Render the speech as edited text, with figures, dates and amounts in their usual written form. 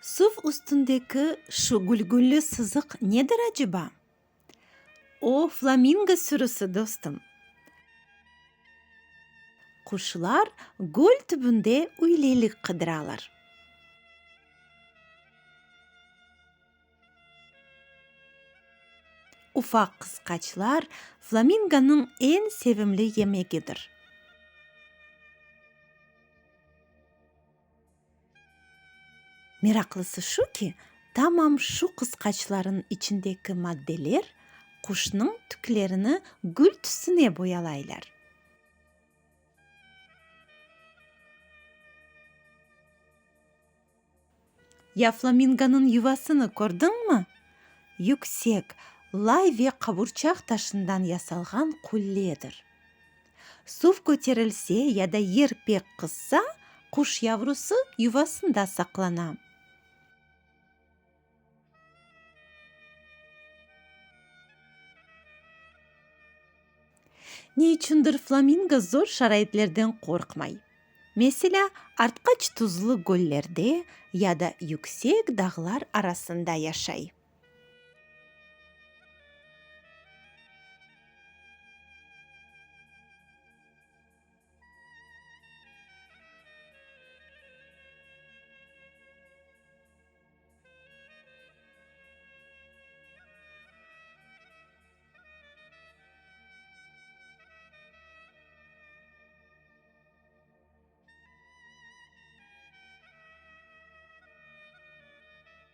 Suv üstündeki şu gülgulli sızıq nedir aceba? O, flamingo sürüsi, dostum. Quşlar göl tübünde üylelik qıdıralar. Ufaq qısqaçlar flamingonıñ eñ sevimli yemegidir. Meraqlısı şu ki, tamam şu qısqaçlarnıñ içindeki maddeler quşnıñ tüklerini gül tüsüne boyalaylar. Ya flamingonıñ yuvasını kördiñmi? Yüksek, lay ve qaburçaq taşından yasalğan qulledir. Suv köterilse ya da yer pek qızsa, quş yavrusı yuvasında saqlana. Ne içündir flamingo zor şaraitlerden qorqmay. Meselâ, artqaç tuzlu göllerde ya da yüksek dağlar arasında yaşay.